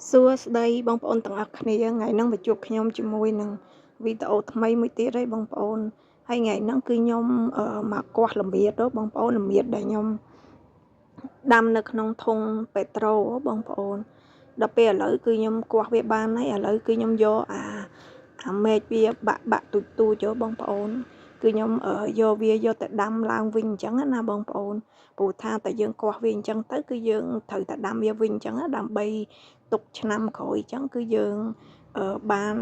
សួស្តីបងប្អូនទាំងអស់គ្នាថ្ងៃហ្នឹងមកជួបខ្ញុំជាមួយនឹងវីដេអូថ្មីមួយទៀតហើយបងប្អូនហើយថ្ងៃហ្នឹងគឺខ្ញុំមកគាស់លមៀតបងប្អូនលមៀតដែលខ្ញុំដាំនៅក្នុងធុងពេត្រូបងប្អូនដល់ពេលឥឡូវគឺខ្ញុំគាស់វាបានហើយឥឡូវគឺខ្ញុំយកអាមែកវាបាក់បាក់ទូចទូចបងប្អូនគឺខ្ញុំយកវាយកទៅដាំឡើងវិញអញ្ចឹងណាបងប្អូនព្រោះថាតែយើងគាស់វាអញ្ចឹងទៅគឺយើងត្រូវតែដាំវាវិញអញ្ចឹងដើម្បីទុកឆ្នាំក្រោយអញ្ចឹងគឺយើងបាន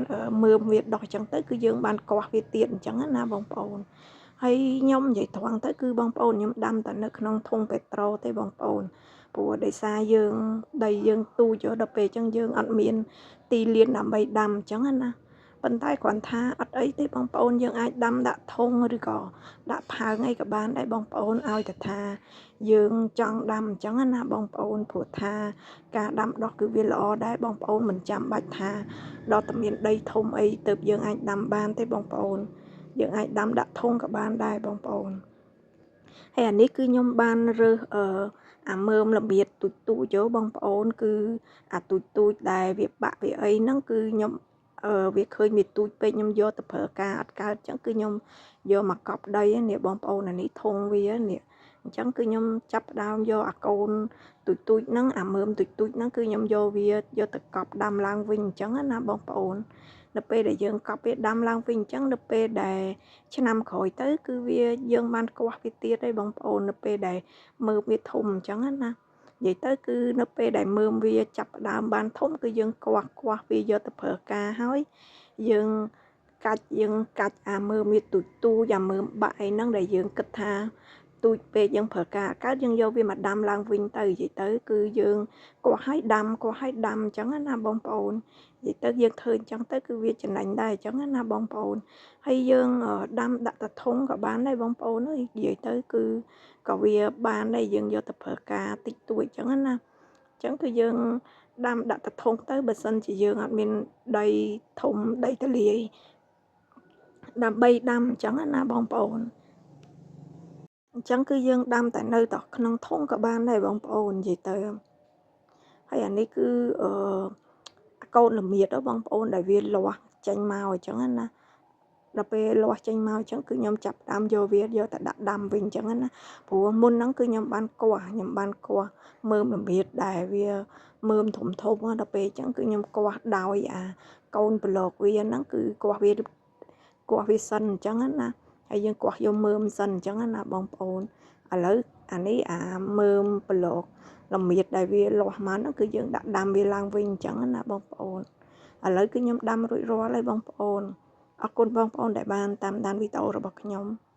មើមវាដោះអញ្ចឹងទៅគឺយើងបានគាស់វាទៀតអញ្ចឹងណាបងប្អូនហើយខ្ញុំនិយាយត្រង់ទៅគឺបងប្អូនខ្ញុំដាំតែនៅក្នុងធុងពេត្រូទេបងប្អូនព្រោះដោយសារយើងដីយើងទូចដល់ពេលអញ្ចឹងយើងអត់មានទីលានដើម្បីដាំអញ្ចឹងណាប៉ុន្តែគ្រាន់ថាអត់អីទេបងប្អូនយើងអាចដាំដាក់ធុងឬក៏ដាក់ផើងអីក៏បានដែរបងប្អូនឲ្យតែថាយើងចង់ដាំអញ្ចឹងណាបងប្អូនព្រោះថាការដាំដុះគឺវាល្អដែរបងប្អូនមិនចាំបាច់ថាដល់តែមានដីធំអីទៅយើងអាចដាំបានទេបងប្អូនយើងអាចដាំដាក់ធុងក៏បានដែរបងប្អូនហើយអានេះគឺខ្ញុំបានរើសអាមើមលមៀតទូចទូចយោបងប្អូនគឺអាទូចទូចដែលវាបាក់វាអីហ្នឹងគឺខ្ញុំវាឃើញវាទូចពេកខ្ញុំយកទៅប្រើការអត់កើតអញ្ចឹងគឺខ្ញុំយកមកកប់ដីនេះបងប្អូនអានេះធុងវានេះអញ្ចឹងគឺខ្ញុំចាប់ផ្ដើមយកអាកូនទូចទូចហ្នឹងអាមើមទូចទូចហ្នឹងគឺខ្ញុំយកវាយកទៅកប់ដាំឡើងវិញអញ្ចឹងណាបងប្អូននៅពេលដែលយើងកប់វាដាំឡើងវិញអញ្ចឹងនៅពេលដែលឆ្នាំក្រោយទៅគឺវាយើងបានគាស់វាទៀតហើយបងប្អូននៅពេលដែលមើមវាធំអញ្ចឹងណានិយាយទៅគឺនៅពេលដែលមើមវាចាប់ផ្ដើមបានធំគឺយើងគាស់គាស់វាយកទៅប្រើការហើយយើងកាច់យើងកាច់អាមើមវាទូចទូចអាមើមបាក់អីហ្នឹងដែលយើងគិតថាទូចពេកយើងប្រើការកើតយើងយកវាមកដាំឡើងវិញទៅនិយាយទៅគឺយើងគាស់ឲ្យដាំគាស់ឲ្យដាំអញ្ចឹងណាបងប្អូននិយាយទៅយើងធ្វើអញ្ចឹងទៅគឺវាចំណេញដែរអញ្ចឹងណាបងប្អូនហើយយើងដាំដាក់តធុងក៏បានដែរបងប្អូនអើយនិយាយទៅគឺក៏វាបានដែរយើងយកទៅប្រើការតិចតួចអញ្ចឹងណាអញ្ចឹងគឺយើងដាំដាក់តធុងទៅបើសិនជាយើងអត់មានដីធំដីទលាយដើម្បីដាំអញ្ចឹងណាបងប្អូនអញ្ចឹងគឺយើងដាំតែនៅតែក្នុងធុងក៏បានដែរបងប្អូននិយាយទៅហើយអានេះគឺអឺកូនលមៀតបងប្អូនដែលវាលាស់ចេញមកអញ្ចឹងណាដល់ពេលលាស់ចេញមកអញ្ចឹងគឺខ្ញុំចាប់ដាំយកវាយកទៅដាក់ដាំវិញអញ្ចឹងណាព្រោះមុនហ្នឹងគឺខ្ញុំបានគាស់ខ្ញុំបានគាស់មើមលមៀតដែលវាមើមធំធំដល់ពេលអញ្ចឹងគឺខ្ញុំគាស់ដោយអាកូនប្លុកវាហ្នឹងគឺគាស់វាសិនអញ្ចឹងណាហើយយើងគាស់យកមើមសិនអញ្ចឹងណាបងប្អូនឥឡូវអានេះអាមើមប្លុកលមៀតដែលវាលាស់មកហ្នឹងគឺយើងដាក់ដាំវាឡើងវិញអញ្ចឹងណាបងប្អូនឥឡូវគឺខ្ញុំដាំរួចរាល់ហើយបងប្អូនអរគុណបងប្អូនដែលបានតាមដានវីដេអូរបស់ខ្ញុំ។